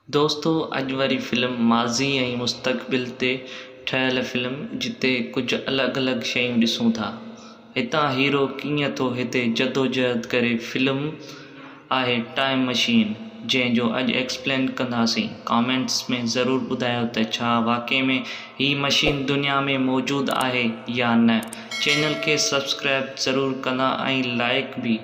دوستو اڄ وري فلم ماضي ۽ مستقبل تي ٺهيل فلم جتي ڪجهه الڳ الڳ شيون ڏسون ٿا هتان هيرو ڪيئن ٿو هتي جدوجهد ڪري فلم آهي ٽائيم مشين جنهن جو اڄ ايڪسپلين ڪنداسين ڪامينٽس ۾ ضرور ٻڌايو ته ڇا واقعي ۾ هي مشين دنيا ۾ موجود آهي يا نه چينل کي سبسڪرائب ضرور ڪندا ۽ لائيڪ به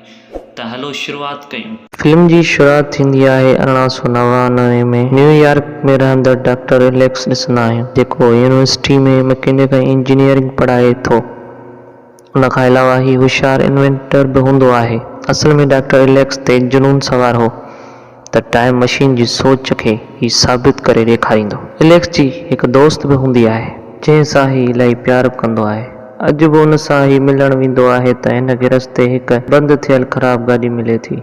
ته هلو شروعات ڪيون. فلم جي شروعات ٿيندي آهي 1899 ۾ نيويارڪ ۾ رهندڙ ڊاڪٽر اليڪس ڏسندا آهيون جيڪو يونيورسٽي ۾ مڪينڪ ۽ انجنيئرنگ پڙهائي ٿو. ان کان علاوه هي هوشيار انوينٽر به هوندو آهي. اصل ۾ ڊاڪٽر اليڪس تي جنون سوار هو ته ٽائيم مشين جي سوچ کي هي ثابت ڪري ڏيکاريندو. اليڪس جي هڪ دوست به هوندي آهي جنهن سان هي الائي پيار به ڪندو آهي. اڄ به ان سان هي ملڻ ويندو آهي ته هن کي رستي هڪ بند ٿيل خراب گاڏي ملي ٿي.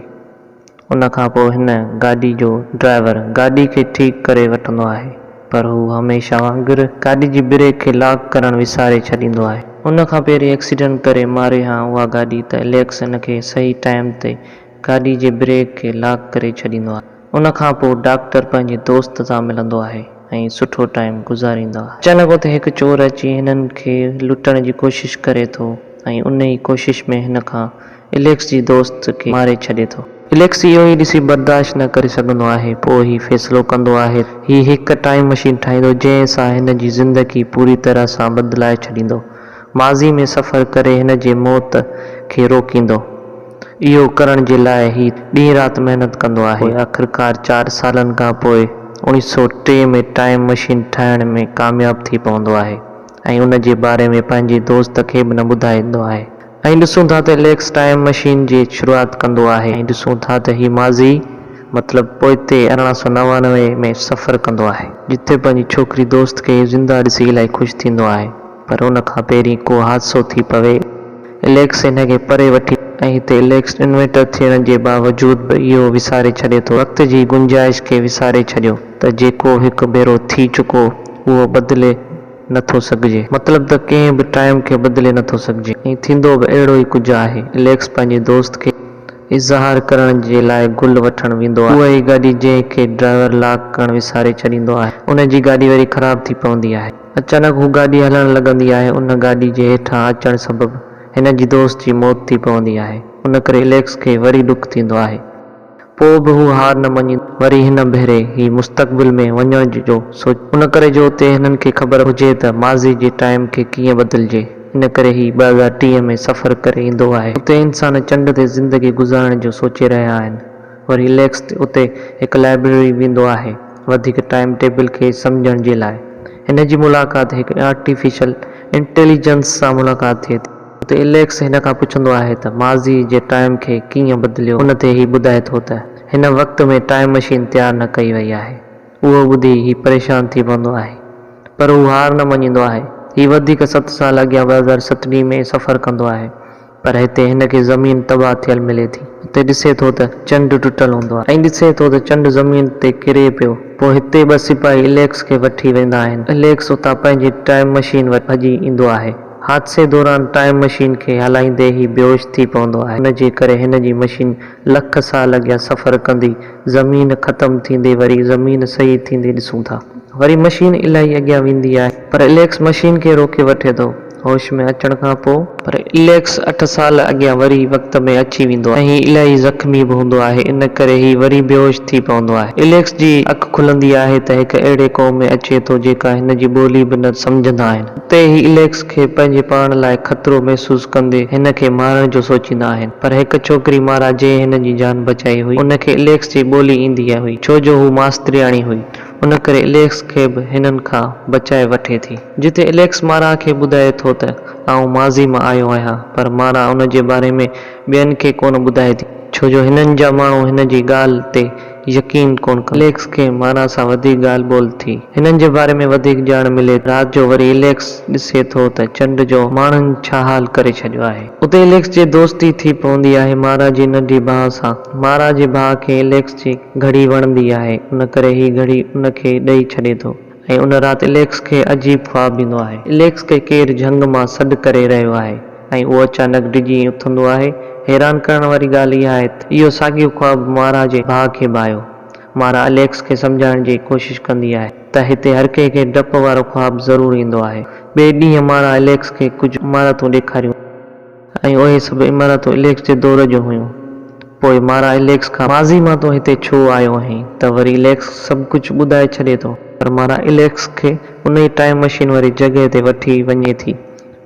ان کان پوء هن گاڏي جو ڊرائيور گاڏي کي ٺيڪ ڪري وٺندو آهي پر هو هميشه وانگر گاڏي جي بريڪ کي لاڪ ڪرڻ وساري ڇڏيندو آهي. ان کان پهرين ايڪسيڊنٽ ڪري ماري هان اها گاڏي ته اليڪس هن کي صحيح ٽائيم تي گاڏي جي بريڪ کي لاڪ ڪري ڇڏيندو آهي. ان کان پوء ڊاڪٽر پنهنجي دوست سان ملندو آهي ۽ سٺو ٽائيم گذاريندا آهن. اچانڪ اتي هڪ چور اچي هنن کي لٽڻ جي ڪوشش ڪري ٿو ۽ ان ئي ڪوشش ۾ هن کان اليڪس جي دوست کي ماري ڇڏي ٿو. اليڪس اهو ئي ڏسي برداشت نه ڪري سگهندو آهي پوء هي فيصلو ڪندو آهي هي هڪ ٽائيم مشين ٺاهيندو جنهن سان هن جي زندگي پوري طرح سان بدلائي ڇڏيندو. ماضي ۾ سفر ڪري هن جي موت کي روڪيندو. اهو ڪرڻ جي لاء هي ڏينهن رات محنت ڪندو آهي. آخرڪار چار سالن کان پوء 1903 ۾ ٽائيم مشين ٺاهڻ ۾ ڪامياب ٿي پوندو آهي ۽ ان جي باري ۾ پنهنجي دوست کي به نه ٻڌائيندو آهي. ۽ ڏسون ٿا ته اليڪس ٽائيم مشين جي شروعات ڪندو آهي ۽ ڏسون ٿا ته هي ماضي مطلب پوئتي 1899 ۾ سفر ڪندو آهي. جتي پنهنجي ڇوڪري دوست کي زنده ڏسي الائي خوش ٿيندو آهي. پر ان کان پهرين ڪو حادثو ٿي پوي، اليڪس هن کي پري وٺي ۽ هتي اليڪس انوينٽر ٿيڻ جي باوجود به اهو وساري ڇڏي ٿو وقت جي گنجائش کي وساري ڇڏيو ته جيڪو هڪ ڀيرو ٿي چڪو اهو بدلي نه ٿو سگهجي. مطلب ته ڪنهن به ٽائيم کي بدلي نه ٿو سگهجي ۽ ٿيندو به اهڙو ئي ڪجهه آهي. اليڪس پنهنجي دوست کي اظهار ڪرڻ جي لاء گل وٺڻ ويندو آهي. اها ئي گاڏي جنهن کي ڊرائيور لاڪ ڪرڻ وساري ڇڏيندو آهي ان جي گاڏي وري خراب ٿي پوندي آهي. اچانڪ هو گاڏي هلڻ لڳندي آهي ان گاڏي جي هيٺان اچڻ سبب هن جي دوست جي موت ٿي پوندي آهي ان ڪري اليڪس کي وري ڏک ٿيندو آهي پوء به هو هار نه مڃيندو وري هن ڀيري هي مستقبل ۾ وڃڻ جو سوچ ان ڪري جو اتي هنن کي خبر هجي ته ماضي جي ٽائيم کي ڪيئن بدلجي ان ڪري هي 2030 ۾ سفر ڪري ايندو آهي اتي انسان چنڊ تي زندگي گذارڻ جو سوچي رهيا آهن. وري اليڪس اتي هڪ لائبريري ويندو آهي وڌيڪ ٽائيم ٽيبل کي سمجهڻ جي لاء. هن جي ملاقات هڪ آرٽيفيشل انٽيليجنس سان ملاقات ٿئي ٿي. اتي اليڪس هن کان پڇندو آهي ته ماضي جي ٽائيم کي ڪيئن بدليو ان تي هي ٻڌائي ٿو ته هن وقت ۾ ٽائيم مشين تيار نه ڪئي وئي آهي. اهو ٻڌي هي پريشان ٿي پوندو آهي. پر هو هار نه مڃيندو آهي. هي وڌيڪ ست سال اڳيان 2027 ۾ سفر ڪندو آهي. پر هتي هن کي زمين تباهه ٿيل ملي ٿي. هتي ڏسي ٿو ته چنڊ ٽٽل هوندو آهي ۽ ڏسي ٿو ته چنڊ زمين تي ڪري پيو. پوء هتي ٻه سپاهي اليڪس کي وٺي ويندا آهن. اليڪس اتان پنهنجي ٽائيم مشين وٽ ڀڄي ايندو آهي. حادثي دوران ٽائيم مشين کي هلائيندي هي بيهوش ٿي پوندو آهي. ان جي ڪري هن جي مشين لک سال اڳيان سفر ڪندي زمين ختم ٿيندي وري زمين صحيح ٿيندي ڏسون ٿا. وري مشين الاهي اڳيان ويندي آهي. پر اليڪس مشين کي روڪي وٺي ٿو. هوش ۾ اچڻ کان پوء. پر اليڪس اٺ سال اڳيان وري وقت ۾ اچي ويندو آهي ۽ هي الاهي زخمي به هوندو آهي ان ڪري هي وري بيهوش ٿي پوندو آهي. اليڪس جي اک کلندي آهي ته هڪ اهڙي قوم ۾ اچي ٿو جيڪا هن جي ٻولي به نه سمجهندا آهن. اتي هي اليڪس کي پنهنجي پاڻ لاء خطرو محسوس ڪندي هن کي مارڻ جو سوچيندا آهن. پر هڪ ڇوڪري مارا جنهن هن جي جان بچائي هئي ان کي اليڪس جي ٻولي ايندي هئي ڇو جو هو ماسترياڻي هئي. ان ڪري اليڪس کي به هنن کان بچائي وٺي ٿي. جتي اليڪس مارا کي ٻڌائي ٿو ته آئون ماضي مان آيو آهيان پر مارا ان جي باري ۾ ٻين کي ڪونه ٻڌائي ٿي ڇو جو هنن جا ماڻهو هن جي ڳالهه تي يقين ڪونه ڪندا. اليڪس کي مارا سان وڌيڪ ڳالهه ٻولهه ٿي. هنن جي باري ۾ وڌيڪ ڄاڻ ملي ٿي. رات جو وري اليڪس ڏسي ٿو ته چنڊ جو ماڻهن ڇا حال ڪري ڇڏيو آهي. اتي اليڪس جي دوستي ٿي پوندي آهي مارا جي ننڍي ڀاء سان. مارا جي ڀاء کي اليڪس جي گهڙي وڻندي آهي ان ڪري هي گهڙي ان کي ڏئي ڇڏي ٿو ۽ ان رات اليڪس کي عجيب خواب ايندو آهي. اليڪس کي ڪير جهنگ مان سڏ ڪري رهيو آهي ۽ اهو اچانڪ ڊڄي اٿندو آهي. حيران ڪرڻ واري ڳالهه اها آهي ته اهو ساڳيو خواب مارا جي ڀاء کي به آيو. مارا اليڪس کي سمجهائڻ جي ڪوشش ڪندي آهي ته هتي هر ڪنهن کي ڊپ وارو خواب ضرور ايندو آهي. ٻئي ڏينهن مارا اليڪس کي ڪجهه عمارتون ڏيکاريون ۽ اهي سڀ عمارتون اليڪس جي دور جون هيون. پوء مارا اليڪس کان ماضي مان تون هتي ڇو آيو آهين ته وري اليڪس سڀ ڪجهه ٻڌائي ڇڏي ٿو پر مارا اليڪس کي انهي ٽائيم مشين واري جڳهه تي وٺي وڃي ٿي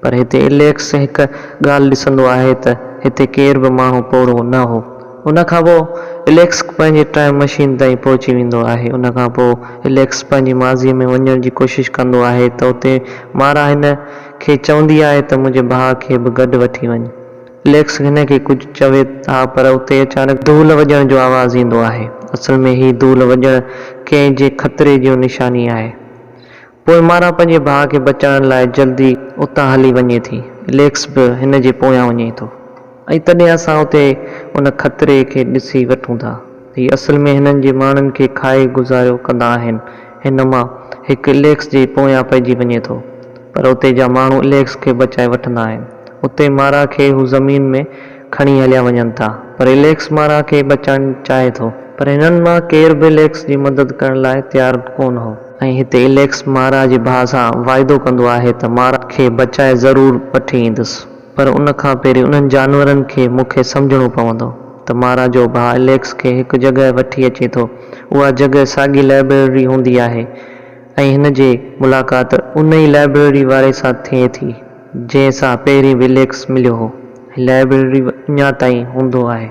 پر هتي اليڪس هڪ ڳالهه ڏسندو آهي ته هتي ڪير به ماڻهو پوڙهو نه هو. ان کان پوء اليڪس پنهنجي ٽائيم مشين تائين پهچي ويندو آهي. ان کان پوء اليڪس پنهنجي ماضيء ۾ وڃڻ جي ڪوشش ڪندو آهي ته اتي مارا هن کي چوندي آهي ته منهنجي ڀاء کي به گڏ وٺي وڃ. اليڪس هن کي ڪجهه چوي ها پر اتي اچانڪ دهل وڄڻ جو آواز ايندو آهي. اصل ۾ هي دهل وڄڻ ڪنهن جي خطري جو نشاني آهي. پوء مارا پنهنجي ڀاء کي بچائڻ لاء جلدي اتان هلي وڃي ٿي. اليڪس به هن جي پويان وڃي ٿو ۽ تڏهن اسان اتي ان خطري کي ڏسي وٺون ٿا. هي اصل ۾ هنن جي ماڻهن کي کائي گذارو ڪندا آهن. هن مان هڪ اليڪس جي پويان پئجي وڃي ٿو. پر اتي جا ماڻهو اليڪس کي بچائي وٺندا آهن. اتي مارا کي هو زمين ۾ کڻي هليا وڃن ٿا. پر اليڪس مارا کي بچائڻ چاهي ٿو. پر هنن مان ڪير به اليڪس جي مدد ڪرڻ لاء تيار ڪونه هو. ۽ هتي اليڪس مارا جي ڀاء سان واعدو ڪندو آهي ته مارا کي بچائي ضرور وٺي ايندس پر ان کان پهرين انهن جانورن کي مون کي سمجهڻو پوندو ته مارا جو ڀاء اليڪس کي هڪ جڳهه وٺي اچي ٿو اها جڳهه ساڳي لائبريري هوندي آهي ۽ هن جي ملاقات ان ئي لائبريري واري سان ٿئي ٿي جنهن سان پهرين به اليڪس مليو هو ۽ لائبريري اڃا تائين هوندو آهي.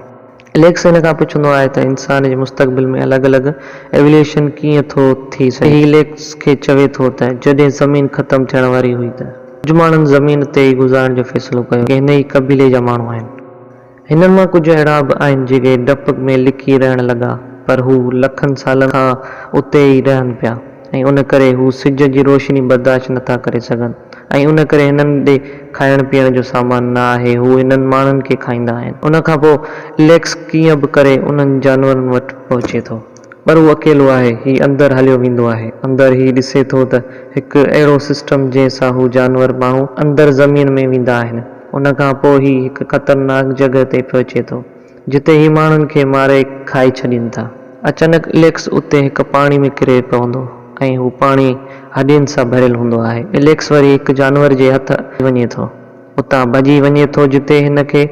اليڪس هن کان پڇندو آهي ته انسان جي مستقبل ۾ الڳ الڳ ايوليوشن ڪيئن ٿو ٿي سگهي؟ هي اليڪس کي چوي ٿو ته جڏهن زمين ختم ٿيڻ واري هئي ته ڪجهه ماڻهن زمين تي ئي گذارڻ جو فيصلو ڪيو جيڪي هن ئي قبيلي جا ماڻهو آهن. هنن مان ڪجهه اهڙا به آهن جيڪي ڊپ ۾ لڪي رهڻ لڳا پر هو لکن سالن کان اتي ئي رهن پيا ۽ ان ڪري هو سج جي روشني برداشت نٿا ڪري سگهن. ۽ ان ڪري هنن ڏي کائڻ پيئڻ جو سامان نه آهي، هو هنن ماڻهن کي کائيندا آهن. ان کان پوء اليڪس ڪيئن به ڪري انهن جانورن وٽ پهچي ٿو. پر هو اڪيلو آهي. هي اندر هليو ويندو آهي. اندر هي ڏسي ٿو ته هڪ اهڙو سسٽم جنهن سان هو جانور ماڻهو اندر زمين ۾ ويندا آهن. ان کان پوء هي هڪ خطرناڪ جڳهه تي پهچي ٿو. جتي هي ماڻهن کي ماري کائي ڇڏين ٿا. اچانڪ اليڪس اتي هڪ پاڻي ۾ ڪري پوندو ۽ هو پاڻي هڏين سان ڀريل هوندو آهي. اليڪس وري هڪ جانور جي هٿ وڃي ٿو. اتان ڀڄي وڃي ٿو جتي هن کي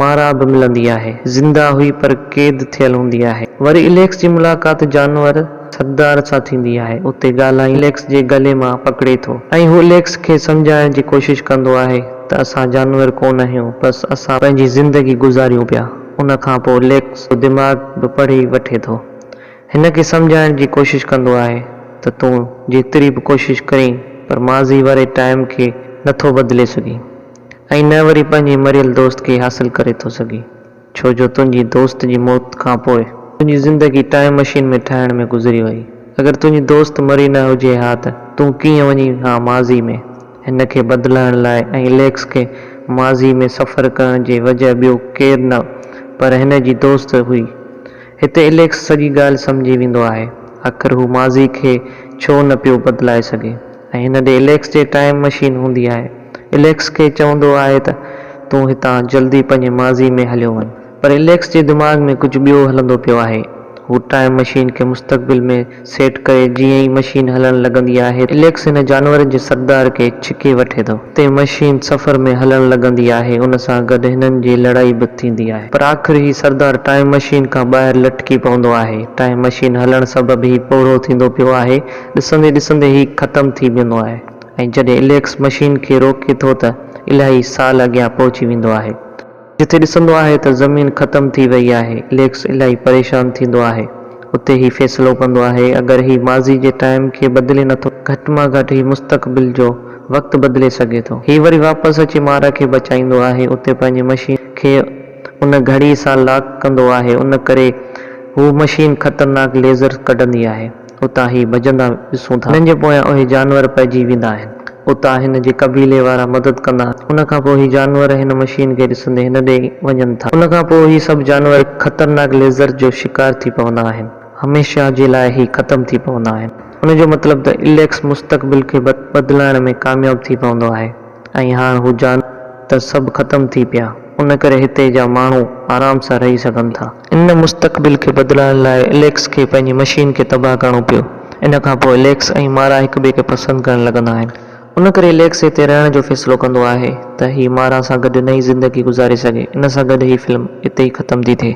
مارا به ملندي آهي. زنده هئي پر قيد ٿيل هوندي آهي. وري اليڪس جي ملاقات جانور سردار سان ٿيندي آهي. اتي ڳالهائي اليڪس جي گلي مان پڪڙي ٿو ۽ هو اليڪس کي سمجهائڻ جي ڪوشش ڪندو آهي. ته اسان جانور ڪونه آهيون بس اسان پنهنجي زندگي گذاريون پيا. ان کان پوء ليڪس جو دماغ به پڙهي وٺي ٿو. هن کي سمجهائڻ جي ڪوشش ڪندو آهي ته تون جيتري به ڪوشش ڪرين پر ماضي واري ٽائيم کي نه ٿو بدلي سگهين ۽ نه وري پنهنجي مريل دوست کي حاصل ڪري ٿو سگهين. ڇو جو تنهنجي دوست جي موت کان پوء تنهنجي زندگي ٽائيم مشين ۾ ٺاهڻ ۾ گذري وئي. اگر تنهنجي دوست مري نه هجي ها ته تون ڪيئن وڃين ها ماضي ۾؟ هن کي بدلائڻ لاء ۽ اليڪس کي ماضي ۾ سفر ڪرڻ جي وجه ٻيو ڪير نه پر هن جي دوست هئي. هتي اليڪس سڄي ڳالهه سمجهي ويندو آهي. آخر هو ماضي کي ڇو نه پيو بدلائي سگهي ۽ هن ڏي اليڪس جي ٽائيم مشين هوندي آهي. اليڪس کي چوندو آهي ته تون هتان جلدي پنهنجي ماضي ۾ هليو وڃ. پر اليڪس جي دماغ ۾ ڪجهه ٻيو هلندو پيو آهي. هو ٽائيم مشين کي مستقبل ۾ سيٽ ڪري جيئن ئي مشين هلڻ لڳندي آهي ته اليڪس هن جانورن جي سردار کي ڇڪي وٺي ٿو. اتي مشين سفر ۾ هلڻ لڳندي آهي ان سان گڏ هنن جي لڙائي به ٿيندي آهي. پر آخر هي سردار ٽائيم مشين کان ٻاهر لٽڪي پوندو آهي. ٽائيم مشين هلڻ سبب هي پوڙهو ٿيندو پيو آهي. ڏسندي ڏسندي هي ختم ٿي ويندو آهي. ۽ جڏهن اليڪس مشين کي روڪي ٿو ته الاهي سال اڳيان پهچي ويندو آهي. جتي ڏسندو آهي ته زمين ختم ٿي وئي آهي. اليڪس الاهي پريشان ٿيندو آهي. اتي هي فيصلو ڪندو آهي اگر هي ماضي جي ٽائيم کي بدلي نٿو گهٽ مان گهٽ هي مستقبل جو وقت بدلي سگهي ٿو. هي وري واپس اچي مارا کي بچائيندو آهي اتي پنهنجي مشين کي ان گهڙي سان لاڪ ڪندو آهي ان ڪري هو مشين خطرناڪ ليزر ڪڍندي آهي. اتان هي ڀڄندا ڏسون ٿا. هنن جي پويان اهي جانور پئجي ويندا آهن. اتان هن جي قبيلي وارا مدد ڪندا آهن. ان کان پوء هي جانور هن مشين کي ڏسندي هن ڏي وڃن ٿا. ان کان پوء هي سڀ جانور هڪ خطرناڪ ليزر جو شڪار ٿي پوندا آهن. هميشه جي لاء هي ختم ٿي پوندا آهن. ان جو مطلب ته اليڪس مستقبل کي بدلائڻ ۾ ڪامياب ٿي پوندو آهي ۽ هاڻ هو جانور ته سڀ ختم ٿي پيا. ان ڪري هتي جا ماڻهو آرام سان رهي سگهن ٿا. ان مستقبل کي بدلائڻ لاء اليڪس کي پنهنجي مشين کي تباهه ڪرڻو پيو. ان کان پوء اليڪس ۽ مارا هڪ ٻئي کي پسند ڪرڻ لڳندا آهن. ان ڪري اليڪس هتي رهڻ جو فيصلو ڪندو آهي ته هي مارا سان گڏ نئين زندگي گذاري سگهي. ان سان گڏ هي فلم اتي ئي ختم ٿي ٿئي.